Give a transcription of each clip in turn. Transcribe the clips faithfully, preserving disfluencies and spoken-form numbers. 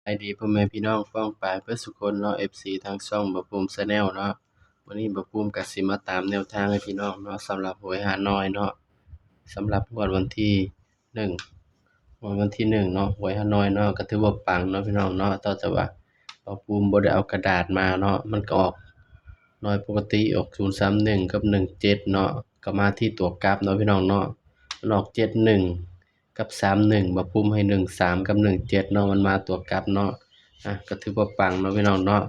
บายดีพ่อแม่พี่น้องป้องปายเพื่อนสุคนเนาะ เอฟซี ทางช่องบ่าวภูมิ Channel เนาะ วันนี้บ่าวภูมิก็สิมาตามแนวทางให้พี่น้องเนาะ สำหรับหวยฮานอยเนาะ สำหรับงวดวันที่หนึ่ง งวดวันที่หนึ่งเนาะ หวยฮานอยเนาะ ก็ถือว่าปังเนาะพี่น้องเนาะ แต่ว่าบ่าวภูมิบ่ได้เอากระดาษมาเนาะ มันก็ออกน้อยปกติ ออก ศูนย์สามหนึ่ง กับ หนึ่งเจ็ด เนาะ ก็มาที่ตัวกลับเนาะพี่น้องเนาะ มันออก เจ็ดหนึ่ง กับ สามหนึ่ง บ่าวภูมิให้ หนึ่งสาม กับ หนึ่งเจ็ด เนาะ มันมาตัวกลับเนาะ อ่ะ ก็ถือว่าปังเนาะพี่น้องเนาะ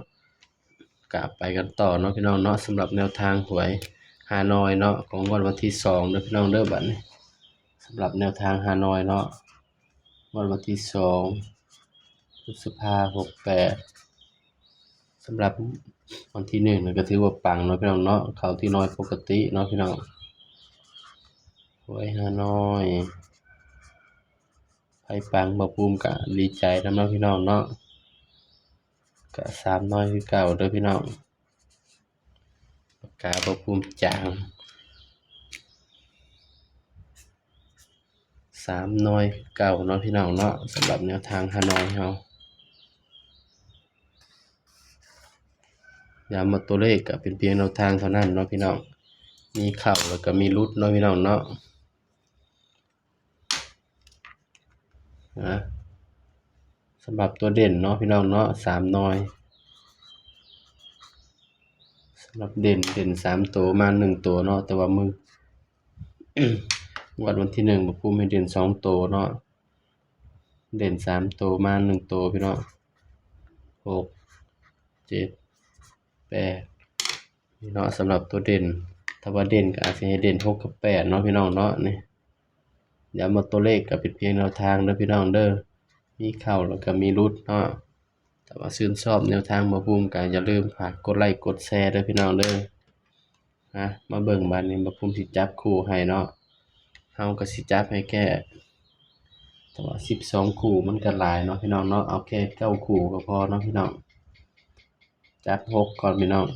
ก็ไปกันต่อเนาะพี่น้องเนาะ สำหรับแนวทางหวยฮานอยเนาะ ของงวดวันที่สองเด้อพี่น้องเด้อ บัดนี้ สำหรับแนวทางฮานอยเนาะ งวดวันที่สอง พฤษภา หกแปด สำหรับวันที่หนึ่งนี่ก็ถือว่าปังเนาะพี่น้องเนาะ เข้าที่น้อยปกติเนาะพี่น้อง หวยฮานอย ไผปังบ่าวภูมิก็ดีใจนำเนาะพี่น้องเนาะ ก็สามน้อยคือเก่าเด้อพี่น้อง ปากกาบ่าวภูมิจาง สามน้อยคือเก่าเนาะพี่น้องเนาะ สำหรับแนวทางฮานอยเฮา ย้ำว่าตัวเลขก็เป็นเพียงแนวทางเท่านั้นเนาะพี่น้อง มีเข้าแล้วก็มีหลุดเนาะพี่น้องเนาะ นะ สำหรับตัวเด่นเนาะพี่น้องเนาะ สามน้อย สำหรับเด่น เด่นสามตัว มาหนึ่งตัวเนาะ แต่ว่ามื้อ งวดวันที่หนึ่งบ่าวภูมิให้เด่นสองตัวเนาะ เด่นสามตัว มาหนึ่งตัวพี่น้อง หก เจ็ด แปด นี่เนาะ สำหรับตัวเด่น ถ้าว่าเด่นก็อาจสิให้เด่นหกกับแปดเนาะพี่น้องเนาะ นี่ ย้ำว่าตัวเลขก็เป็นเพียงแนวทางเด้อพี่น้องเด้อ มีเข้าแล้วก็มีหลุดเนาะ ถ้าว่าชื่นชอบแนวทางบ่าวภูมิก็อย่าลืมฝากกดไลค์กดแชร์เด้อพี่น้องเด้อ นะ มาเบิ่งบัดนี้บ่าวภูมิสิจับคู่ให้เนาะ เฮาก็สิจับให้แค่ แต่ว่าสิบสองคู่มันก็หลายเนาะพี่น้องเนาะ เอาแค่เก้าคู่ก็พอเนาะพี่น้อง จับหกก่อนพี่น้อง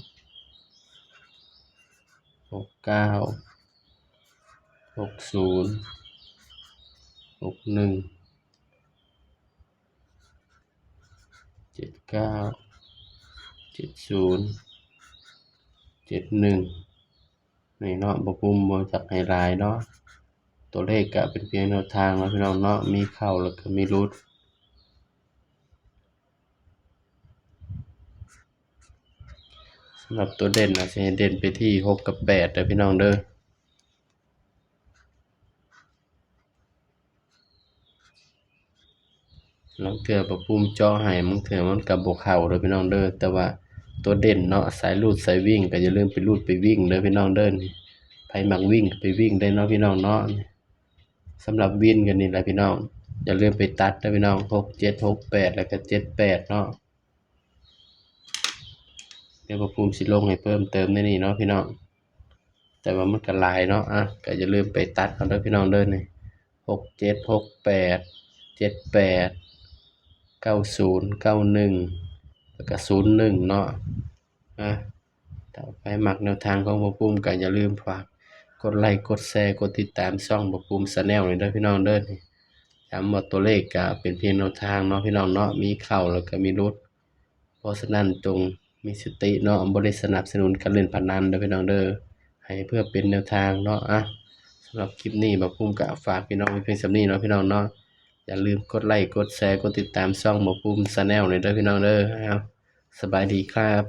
หกเก้า หกศูนย์ หกหนึ่ง เจ็ดเก้า เจ็ดศูนย์ เจ็ดหนึ่ง นี่เนาะ บ่าวภูมิบ่จับให้หลายเนาะ ตัวเลขก็เป็นเพียงแนวทางเนาะพี่น้องเนาะ มีเข้าแล้วก็มีหลุด สำหรับตัวเด่นนะ สิให้เด่นไปที่หกกับแปดเด้อพี่น้องเด้อ ลางเทื่อบ่าวภูมิเจาะให้ บางเทื่อมันก็บ่เข้าเด้อพี่น้องเด้อ แต่ว่าตัวเด่นเนาะ สายรูดสายวิ่งก็อย่าลืมไปรูดไปวิ่งเด้อพี่น้องเด้อ นี่ ไผมักวิ่งก็ไปวิ่งได้เนาะพี่น้องเนาะ สำหรับวินก็นี่แหละพี่น้อง อย่าลืมไปตัดเด้อพี่น้อง หกเจ็ด หกแปด แล้วก็ เจ็ดแปด เนาะ เดี๋ยวบ่าวภูมิสิลงให้เพิ่มเติมในนี่เนาะพี่น้อง แต่ว่ามันก็หลายเนาะ อ่ะ ก็อย่าลืมไปตัดเอาเด้อพี่น้องเด้อ นี่ หกเจ็ด หกแปด เจ็ดแปด เก้าศูนย์ เก้าหนึ่ง แล้วก็ ศูนย์หนึ่ง เนาะ อ่ะ ถ้าไผมักแนวทางของบ่าวภูมิก็อย่าลืมฝากกดไลค์กดแชร์กดติดตามช่องบ่าวภูมิ Channel นี่เด้อพี่น้องเด้อ ย้ำว่าตัวเลขก็เป็นเพียงแนวทางเนาะพี่น้องเนาะ มีเข้าแล้วก็มีหลุด เพราะฉะนั้นจงมีสติเนาะ บ่ได้สนับสนุนการเล่นพนันเด้อพี่น้องเด้อ ให้เพื่อเป็นแนวทางเนาะ อ่ะ สำหรับคลิปนี้บ่าวภูมิก็ฝากพี่น้องไว้เพียงส่ำนี้เนาะพี่น้องเนาะ อย่าลืมกดไลค์กดแชร์กดติดตามช่องบ่าวภูมิ Channel นี่เด้อพี่น้องเด้อ เอา สบายดีครับ